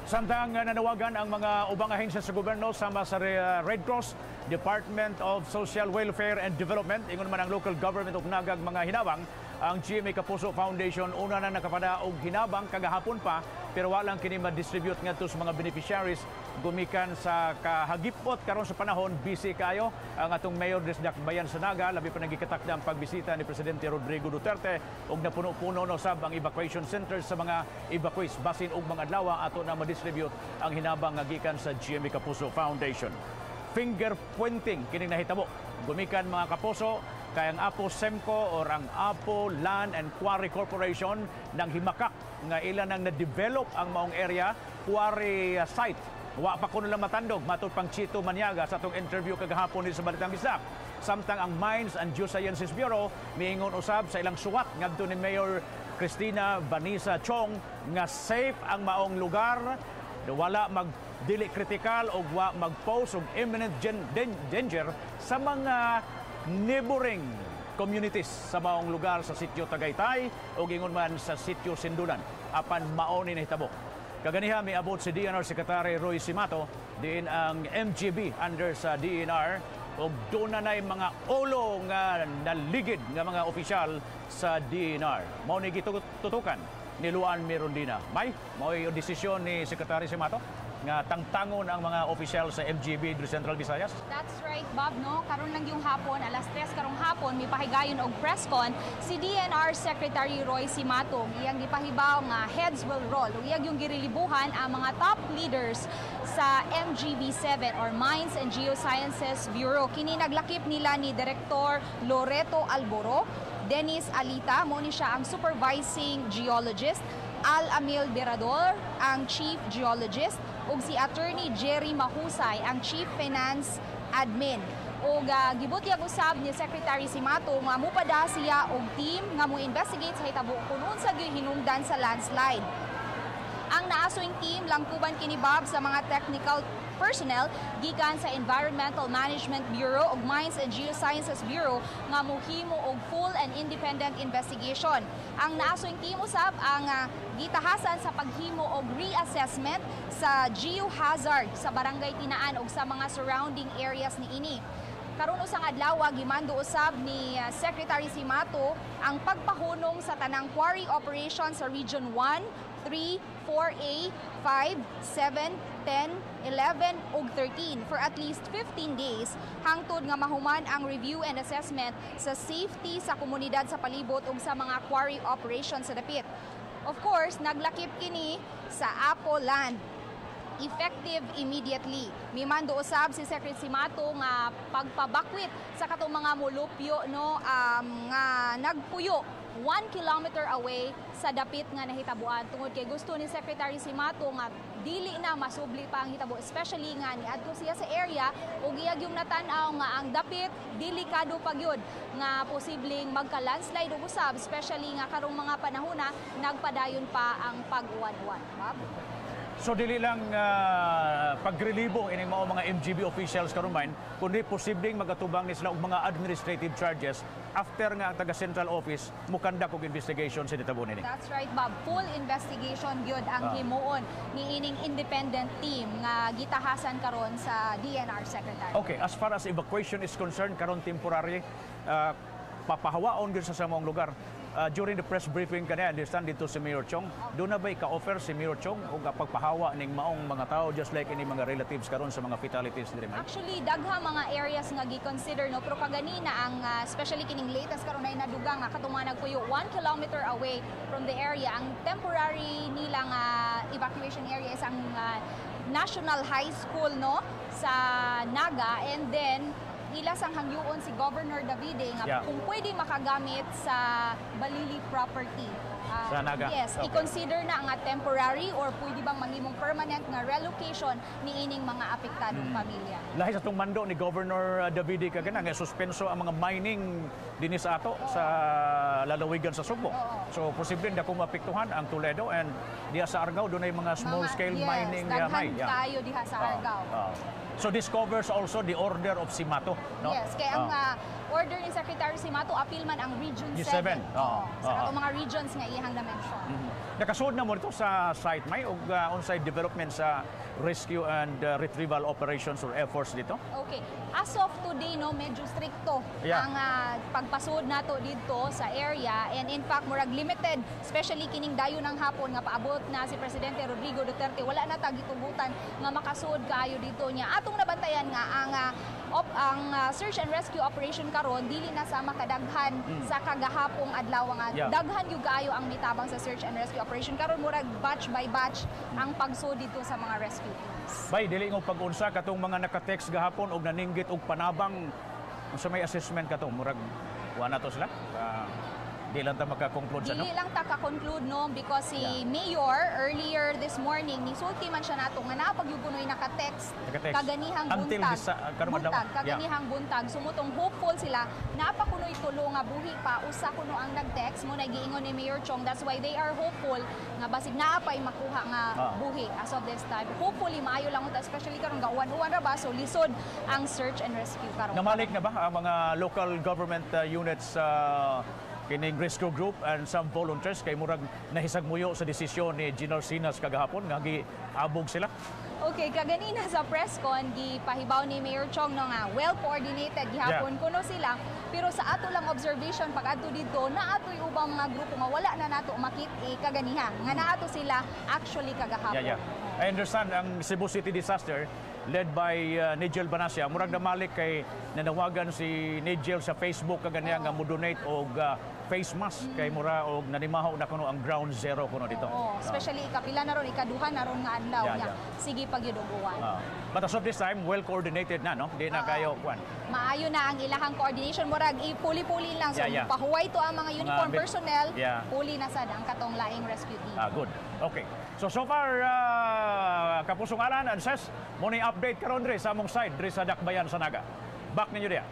Samtang nanawagan ang mga ubang ahensya sa gobyerno sama sa Red Cross, Department of Social Welfare and Development, ingon man ang local government og Naga og mga hinabang, ang GMA Kapuso Foundation una na nakapada og hinabang kagahapon pa, pero walang kini ma-distribute ngadto sa mga beneficiaries gumikan sa kahagipot karon sa panahon. Busy kayo ang atong mayor des Dakbayan sa Naga, labi pa nagikatakda ang pagbisita ni Presidente Rodrigo Duterte ug napuno-puno no sab ang evacuation centers sa mga evacuees. Basin og mga adlaw ato na ma-distribute ang hinabang nga gikan sa GMA Kapuso Foundation. Finger pointing kining nahitabo gumikan, mga kapuso, kay ang Apo Semco or ang Apo Land and Quarry Corporation nang himakak nga ila nang na-develop ang maong area quarry site. Wa pa kuno lang matandog, matud pang Chito Maniaga sa atong interview kagahapon ni sa Balitang Bisdak. Samtang ang Mines and Geosciences Bureau miingon usab sa ilang suwat ngadto ni Mayor Christina Vanessa Chong nga safe ang maong lugar, wala mag dili critical o wa mag-pose og imminent danger sa mga neighboring communities sa maong lugar sa Sitio Tagaytay o ingon man sa Sitio Sindulan. Apan mao ni nahitabo. Kaganiha miabot si DENR Secretary Roy Cimatu, diin ang MGB under sa DENR, ug doon na mga ulo nga naligid nga mga opisyal sa DENR. Mao ni gitutukan ni Luan Mirondina. May mao'y desisyon ni Secretary Cimatu nga tangtangon ang mga opisyal sa MGB diri Central Visayas. That's right, Bob, no? Karon lang yung hapon, alas 3 karong hapon, mipahigayon og press con si DENR Secretary Roy Cimatu. Iyang gipahibaw nga heads will roll. Ug iyang yung girilibuhan ang mga top leaders sa MGB7 or Mines and Geosciences Bureau. Kini naglakip nila ni Director Loreto Alboro, Dennis Alita, mo ni siya ang supervising geologist, Al Amil Berador, ang chief geologist, ug si Attorney Jerry Mahusay, ang chief finance admin. Ug gibutyag usab ni Secretary Cimatu nga mupada siya og team nga mo investigate sa hitabo kung unsa gyud hinungdan sa landslide. Ang naasoing team langkuban kini, Bob, sa mga technical personnel gikan sa Environmental Management Bureau ug Mines and Geosciences Bureau nga mohimo og full and independent investigation. Ang naasoing team usab ang gitahasan sa paghimo og reassessment sa geohazard sa Barangay Tinaan ug sa mga surrounding areas niini. Karon usang adlaw, gimando usab ni Secretary Cimatu ang pagpahunong sa tanang quarry operation sa Region 1, 3, 4A, 5, 7, 10, 11 ug 13 for at least 15 days hangtod nga mahuman ang review and assessment sa safety sa komunidad sa palibot ug sa mga quarry operations sa dapit. Of course, naglakip kini sa Apo Land, effective immediately. Mimando usab si Secretary Cimatu nga pagpabakwit sa katong mga mulupyo, no, nga nagpuyo 1 kilometer away sa dapit nga nahitabuan tungod kay gusto ni Secretary Cimatu nga dili na masubli pa ang hitabo, especially nga niadto siya sa area ug iyag yung natan-aw nga ang dapit delikado pa gyud nga posibleng magka-landslide ug usab, especially nga karong mga panahona nagpadayon pa ang pag-uwan-uwan. Bob? So dili lang pagrelibo ining mao mga MGB officials karon man, kundi posibleng magatubang ni sila og mga administrative charges after nga ang taga Central Office mukandak og investigation sa nitabo nini. That's right, Bob. Full investigation gyud ang himuon ni ining independent team nga gitahasan karon sa DENR Secretary. Okay, as far as evacuation is concerned karon, temporary papahawaon gyud sa samong lugar. During the press briefing kaniya, understand dito si Mayor Chong, doon na ba'y ka-offer si Mayor Chong og pagpahawa ning maong mga tao, just like ini mga relatives karon sa mga fatalities diri, Mike? Actually, dagha mga areas nga gi-consider, no, pero kaganina ang especially kining latest karon ay nadugang nga katong mga nagpuyo 1 kilometer away from the area. Ang temporary nila nga evacuation area is ang National High School, no, sa Naga, and then ila sang hangyoon si Governor Davide nga kung pwede makagamit sa Balili property. Sa Naga? Yes, i-consider na nga temporary or pwede bang mahimong permanent nga relocation ni ining mga apektadong pamilya. Lahi sa itong mando ni Governor Davide kagana nga suspenso ang mga mining dinhi sa ato sa lalawigan sa Sugbo. So posible dako maapektuhan ang Toledo and diha sa Argao dunay mga small scale mining daghan may. Kayo diha sa Argao. So this covers also the order of Cimatu, no? Yes, kaya ang order ni Secretary Cimatu apil man ang Region Yung 7. 7. Oo, sa katong mga regions nga iyang na-mention. Nakasud na mo dito sa site may og unsay development sa rescue and retrieval operations or efforts dito? Okay. As of today, no, medyo strikto ang pagpasud nato dito sa area, and in fact murag limited, especially kining dayon ng hapon nga paabot na si Presidente Rodrigo Duterte, wala na ta gitugutan nga makasud kaayo dito niya. Atong nabantayan nga ang search and rescue operation karon dili na sa makadaghan sa kagahapong adlaw nga daghan gyud kaayo ang mitabang sa search and rescue operation. Karon murag batch by batch ang pagsud dito sa mga rescue teams. Bay, dili ngo pag-unsa katong mga naka-text gahapon og naninggit og panabang, unsa may assessment kato? Murag wa na to sila? Di lang ta maka-conclude sa no? Dili lang ta ka-conclude, no, because si Mayor earlier this morning nisulti man siya nato nga naa pa gyud kunoy naka-text Naka-text. Kaganihang Until buntag. Karon adlaw. Buntag, kaganihang buntag. So mao tong hopeful sila naa pa kunoy tulo nga buhi pa. Usa kuno ang nag-text mo na giingon ni Mayor Chong. That's why they are hopeful nga basig naa pay makuha nga buhi as of this time. Hopefully maayo lang unta, especially karon gauwan-uwan ra ba, so lisod ang search and rescue karon. Namalik na ba ang mga local government units sa kining rescue group and some volunteers kay murag nahisagmuyo sa desisyon ni General Sinas kagahapon nga giabog sila? Okay, kaganina sa press con gipahibaw ni Mayor Chong, no, nga well coordinated gihapon kuno sila, pero sa ato lang observation pag adto didto, naa toy ubang mga grupo nga wala na nato makit-i kaganiha nga naato sila actually kagahapon. Yeah. I understand ang Cebu City disaster led by Nigel Banasia. Murag namalik kay nanawagan si Nigel sa Facebook kaganiya nga mo-donate og face mask kay mura og nanimaho na kuno ang ground zero kuno dito. Oo, especially ikapila na ron, ikaduha na ron nga adlaw niya. Sige pa gyud og uwan. But as of this time, well coordinated na, no? Di na kayo kwan. Maayo na ang ilahang coordination, murag ipuli-puli lang, so pahuway to ang mga uniform personnel, puli na sad ang katong laing rescue team. Ah, good. Okay. So, so far, Kapusong Alan and Ses, mo ni update karon dre sa among side, dre sa Dakbayan sa Naga. Back ninyo diya.